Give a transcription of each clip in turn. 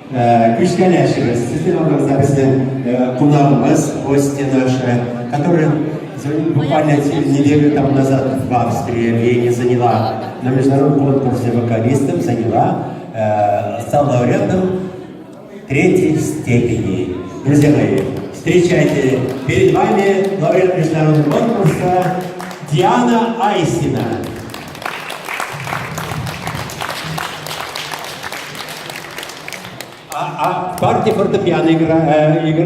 Күчтәнәчебез, сезнең алдыгызда безнең кунагыбыз, гости наши, которые буквально неделю тому назад в Австрии, в Вене заняла на международном конкурсе вокалистов, заняла, стал лауреатом третьей степени. Друзья мои, встречайте, перед вами лауреат международного конкурса Диана Айсина. А партию фортепиано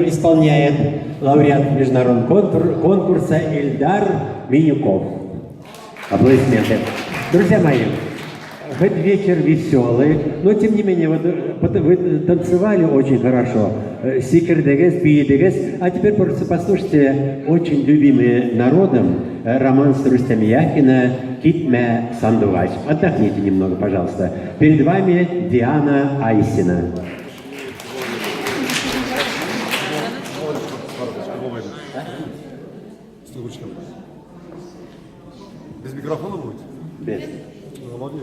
исполняет лауреат международного конкурса Эльдар Минюков. Аплодисменты. Друзья мои, хоть вечер веселый, но тем не менее, вот, вы танцевали очень хорошо, сикердегез, биедегез, а теперь просто послушайте очень любимый народом романс Рустема Яхина «Китмә, сандугач». Отдохните немного, пожалуйста. Перед вами Диана Айсина. Без микрофона будет? Без. Молодец.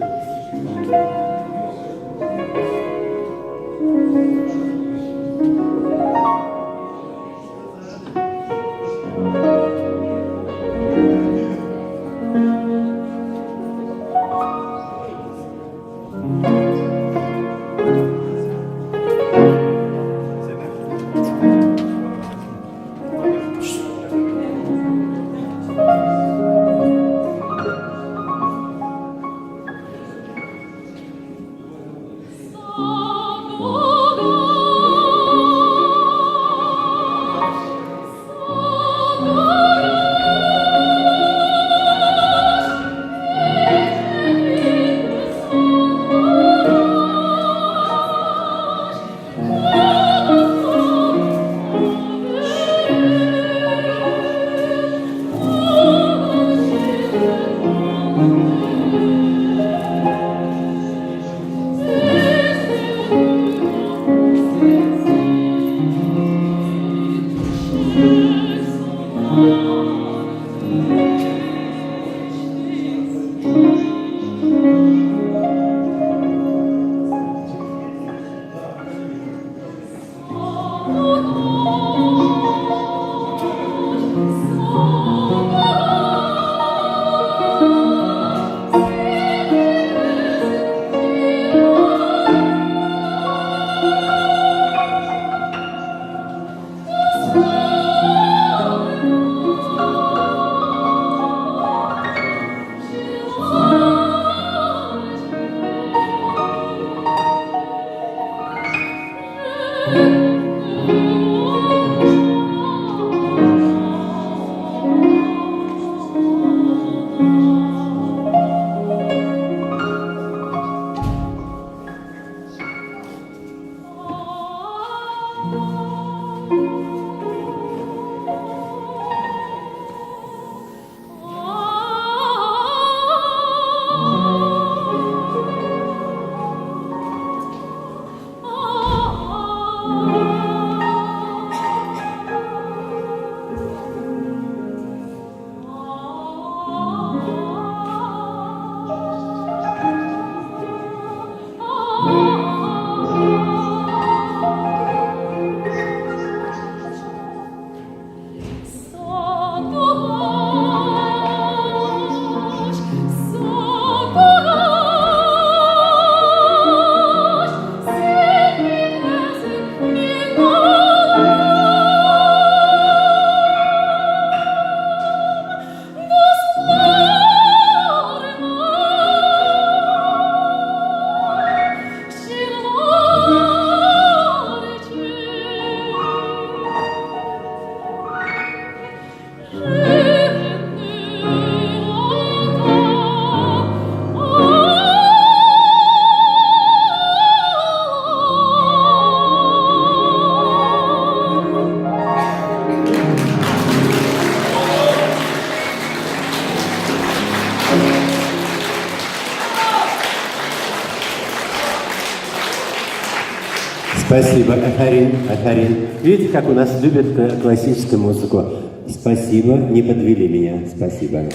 Спасибо, Афарин, Афарин. Видите, как у нас любят классическую музыку. Спасибо, не подвели меня. Спасибо.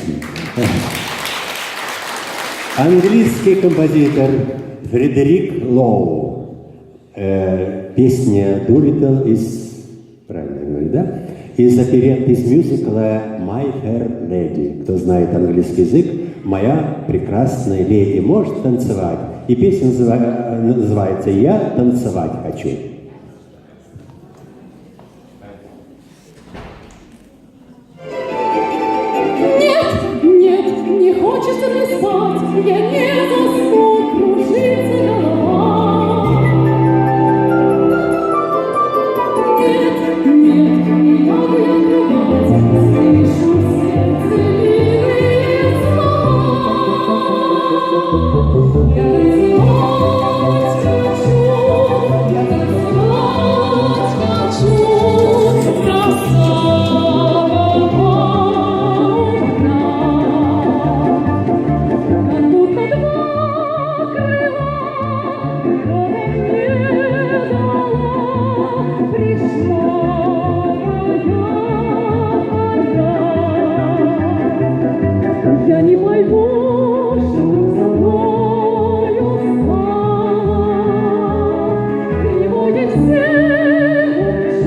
Английский композитор Фредерик Лоу. Э, песня Дулитл из, правильно я говорю, да? Из оперетты, из мюзикла «My Fair Lady». Кто знает английский язык, «Моя прекрасная леди» может танцевать. И песня называется «Я танцевать хочу». Нет, нет, не хочется мне спать, я не засну, кружится голова. Нет, нет, не лягу я в кровать, слышу в сердце милые слова. Я танцевать хочу, я танцевать хочу до самого утра. Как будто два крыла природа мне дала, пришла моя пора. Я не пойму, что вдруг со мною стало. Тревоги все умчались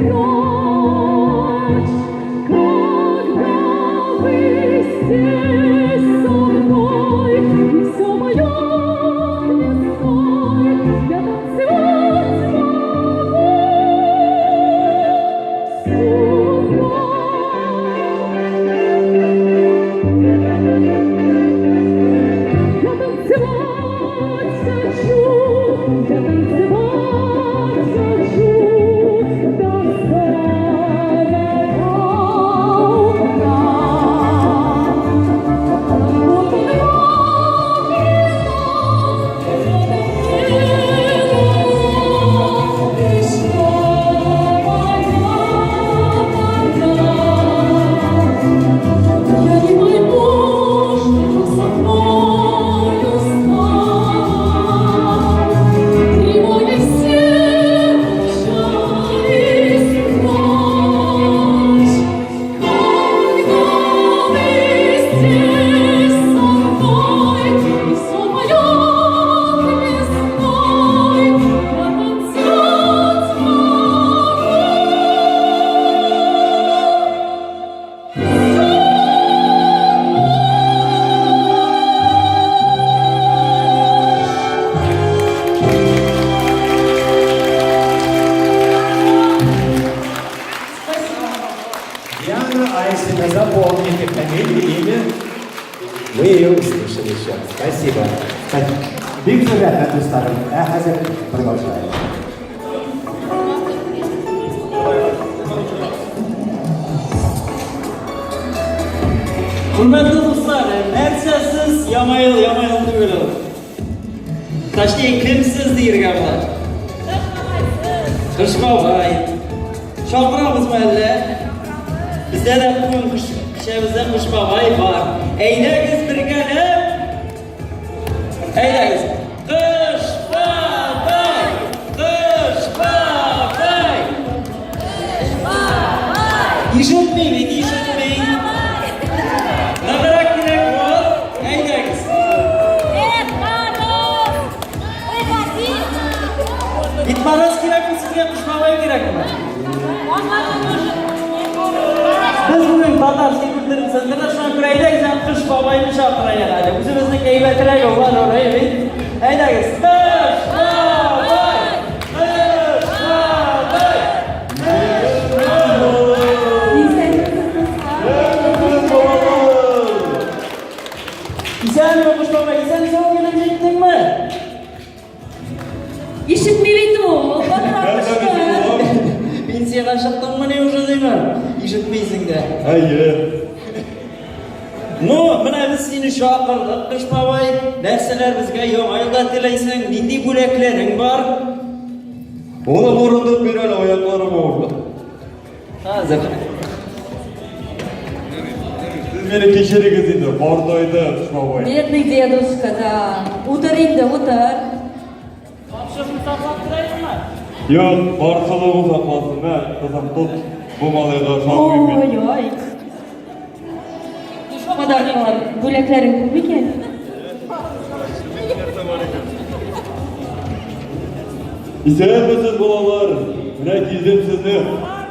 прочь. Когда вы здесь со мной, и все мое весной, я танцевать могу всю ночь. Я танцевать хочу, я танцевать хочу до самого утра. Вот пришла моя пора. Я не пойму, что со мною стало. Тревоги все умчались прочь. Когда вы здесь со мной, и все мое весной, я танцевать могу. Диана Айсина, запомните фамилию, имя. Вы ее услышали еще. Спасибо. Бик зур рәхмәт, дусларым. Ә хәзер продолжаем. Хөрмәтле дуслар, нәрсә сез Яңа ел, Яңа ел түгел ул. Точнее, кемсез диергә була. Кыш бабай. Чакырабызмы әллә? Бездә дә бүген кыш, кичәбездә Кыш бабай бар. Әйдәгез бергәләп. Әйдәгез. Кыш бабай! Кыш бабай! Ишетмим, ишетмим. Ныграк кирәк бул. Әйдәгез. Дед Мороз! Приходи! Дед Мороз кирәкме сезгә, Кыш бабай кирәкме? Он нам не нужен. Без бүген татарский культураны сындырдык, шуңа күрә әйдәгез һәм Кыш бабайны чакырайык әле. Үзебезнең әйбәтрәк бар ул, бит. Әйдәгез. Кыш бабай! Кыш бабай! Исәнме, Кыш бабай? Исән-сау килеп җиттеңме? Ишетми бит ул, батрак төшкән. Пенсиягә чыктыңмыни уже димме? Ишетмисең дә. Әйе. Ну, менә без сине чакырдык, Кыш бабай. Нәрсәләр безгә яңа елда теләйсең? Нинди бүләкләрең бар? Улым урындык бир әле, аякларым авырта. Хәзер. Сез мине кичерегез инде, картайды, Кыш бабай. Бедный дедушка, да. Утыр инде, утыр. Тапшырып саклап торайыкмы? Юк, каршылыгы сакласын, мә, кызым, тот. Бу малайга ышанмыйм мин. Ой-ой. Подаркалар, бүләкләрең күп икән. Исәнмесез, балалар! Менә килдем сезне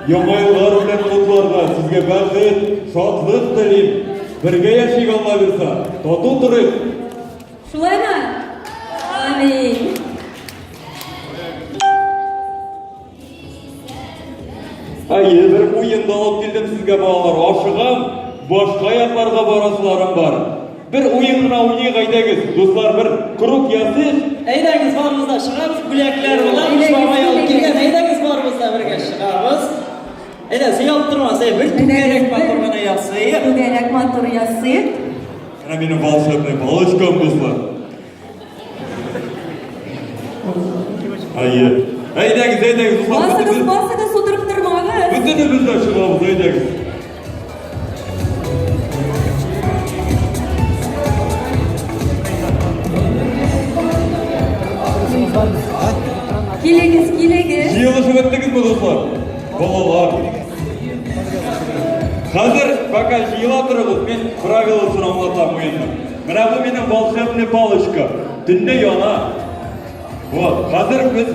Яңа еллар белән котларга. Сезгә бәхет, шатлык телим. Бергә яшик, Алла бирса. Тату торыйк. Шулаймы? Амин. Әйе, бер уен да алып килдем сезгә, балалар. Ашыгам, башка якларга барасыларым бар. Бер уен гына уйныйк, әйдәгез. Дуслар, бер круг ясыйк. Әйдәгез, барыбыз да чыгабыз, бүләкләр була, Кыш бабай алып килгән. Әйдәгез, барыбыз да бергә чыгабыз. Әйдә, оялып тормас, әй, бер түгәрәк матур гына ясыйк. Түгәрәк матур ясыйк. Менә минем волшебный палочкам, дуслар. Әйе. Әйдәгез, әйдәгез, дуслар. Басыгыз, басыгыз, утырып тормагыз. Бөтенебез дә чыгабыз, әйдәгез. Килегез, килегез. Җыелышып беттегезме, дуслар? Балалар. Хәзер пока җыела торыгыз, мин правиласын аңлатам уенның. Менә бу минем волшебный палочка. Төнлә яна. Вот, хәзер без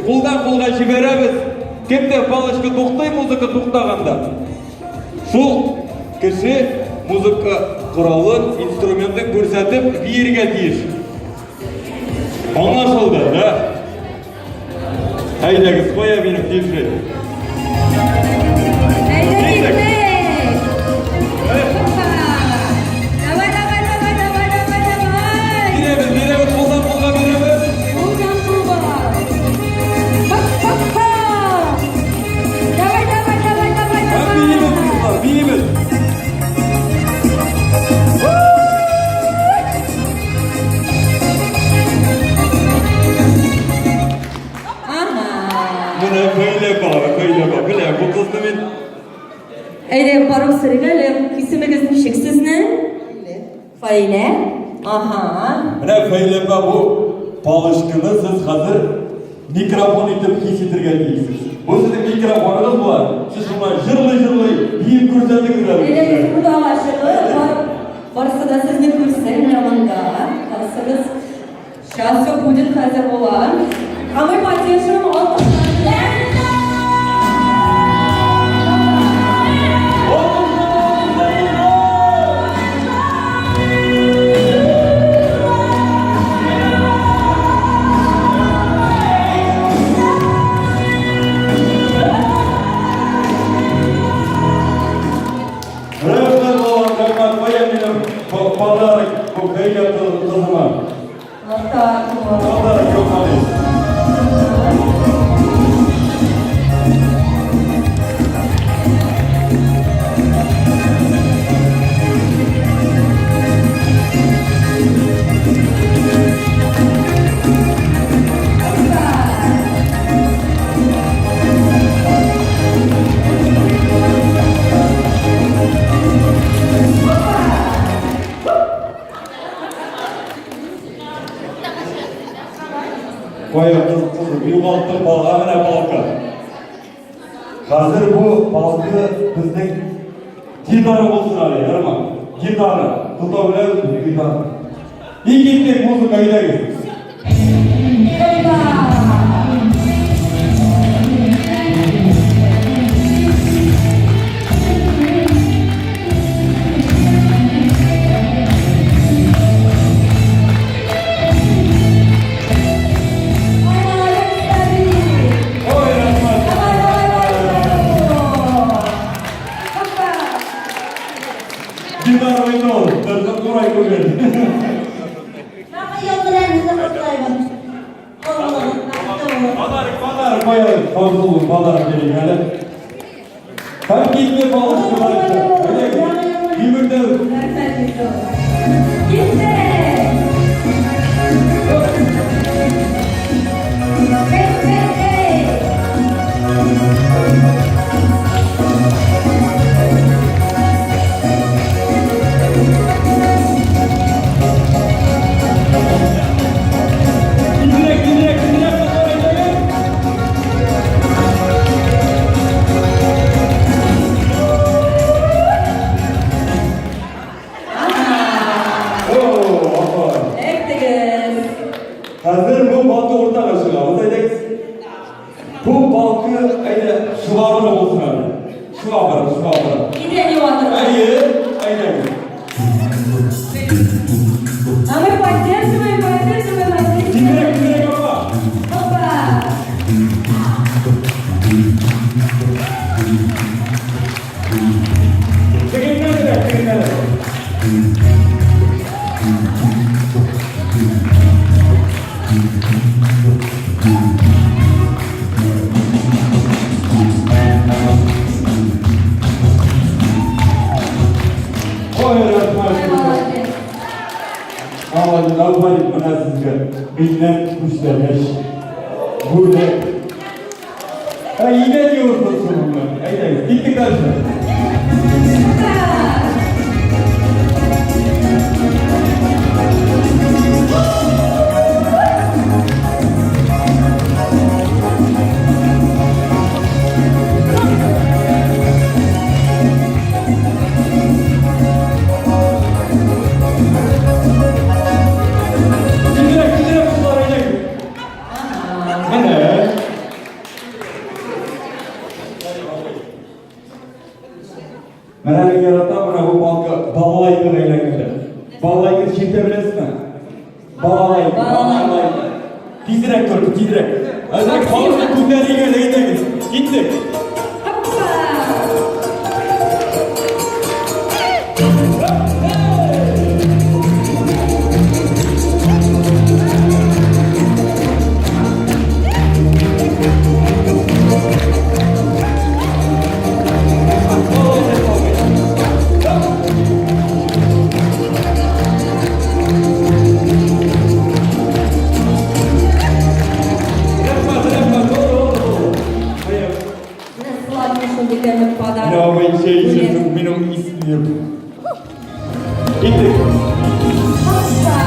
кулдан кулга җибәрәбез. Кемдә палочка туктый, музыка туктаганда. Шул кеше музыка коралын, инструментын күрсәтеп биергә тиеш. Аңлашылды, да? Әйдәгез, кая минем диджей? Әйдә киттек. Опа. Давай, давай, давай, давай, давай, давай. Бирәбез, бирәбез, кулдан кулга бирәбез. Кулдан кулга. Хоп, хоп, хоп. Давай, давай, давай, давай, Һәм биибез, давай. дуслар, биибез. Ага. Менә көйләп бар, көйләп бар. Белә, бу кызны мин Әйдә, барып сорыйк әле. Исемегез ничек сезнең? Фаилә. Ага. Менә Фәйләпә бу палочканы сез хәзер микрофон итеп хис итәргә тиешсез. Бу сезнең микрофоныгыз була. Сез шуңа җырлый-җырлый биеп күрсәтегез әле. Әйдәгез, уртага чыгып, бар, барысы да сезне күрсен менә монда. Барысыгыз. Сейчас все будет хәзер була. А мы поддержим алкышлар белән. Рәхмәт, балам, рәхмәт. Кая минем подарок бу Фәйлә кызыма. Вот так вот. Подарок юк әле. Кая кыз, кыз, югалттым палка, менә палка. Хәзер бу палка безнең гитара булсын әле, ярыймы? Гитара. Тота беләбезме гитара? И киттек, музыка, әйдәгез. Опа. Ой, молодец, Давид. Ой, рәхмәт. Давай, давай, давай. Опа. Гитара уйнау, дәртен курай күгел. Яңа ел белән сезне котлыйбыз. Олылыгын, бәхетле булып. Подарок, подарок, кая Фазлы, подарок бирик әле. Һәм китте палочка дальше. Әйдәгез. Бибердән. Рәхмәт, Киттек. Эй, эй, эй. Тизрәк, тизрәк, тизрәк, дуслар, әйдәгез. О! Швабра, швабра. Идән юа торган. Әйе, әйдәгез. А мы поддерживаем, поддерживаем, отлично. Тизрәк, тизрәк, апа. Опа! Тегеннәнрәк, тегеннәнрәк. Ой, рәхмәт. Ой, молодец. Молодец, Албарик, менә сезгә миннән күчтәнәч. Бүләк. Ә, идән юырсыз шуның. Әйдәгез, киттек дальше. Опа! Тизрәк, тизрәк, кызлар, әйдәгез. Менә. Менә мин яратам менә бу палка балалайкага әйләнгәндә. Балалайка чиртә беләсезме? Балалайка, балалайка. Тизрәк тор, тизрәк. Әзрәк халыкны күтәрик әле, әйдәгез. Киттек. Опа! Рәхмәт, рәхмәт. Oldu, oldu, oldu. Hayır. Менә сладкий шундый тәмле подарок. Менә абый чәй эчерсең, мин аны исмим. Киттек. Опа!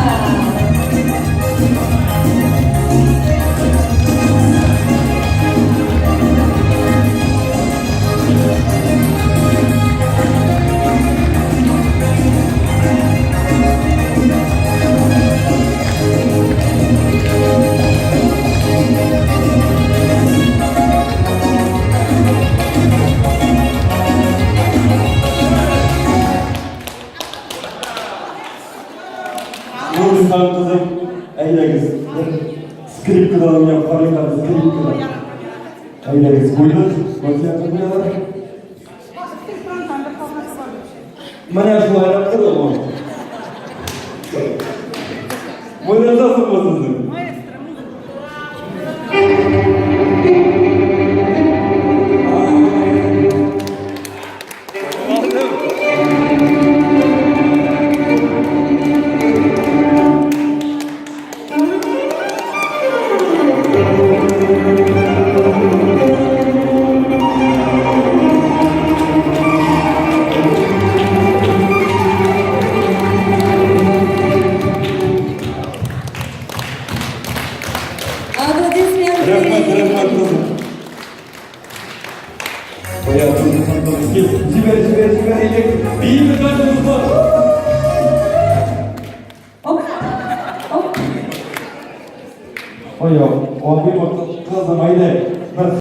Нурхан кызым, әйдәгез. Бер скрипкада уйнап карыйк әле, скрипкада. Әйдәгез, куйдык. Вазиятны куялар. Менә шулайрак торды. Муйнатасыңмы сезнең? Маэстро, музыка. Аплодисменты. Рәхмәт, рәхмәт, кызым. Бая кызым, кил, җибәр, җибәр, җибәр, әйдәгез. Биибез дальше, дуслар. Оп. Оп. Ой, абый, кызым, әйдә.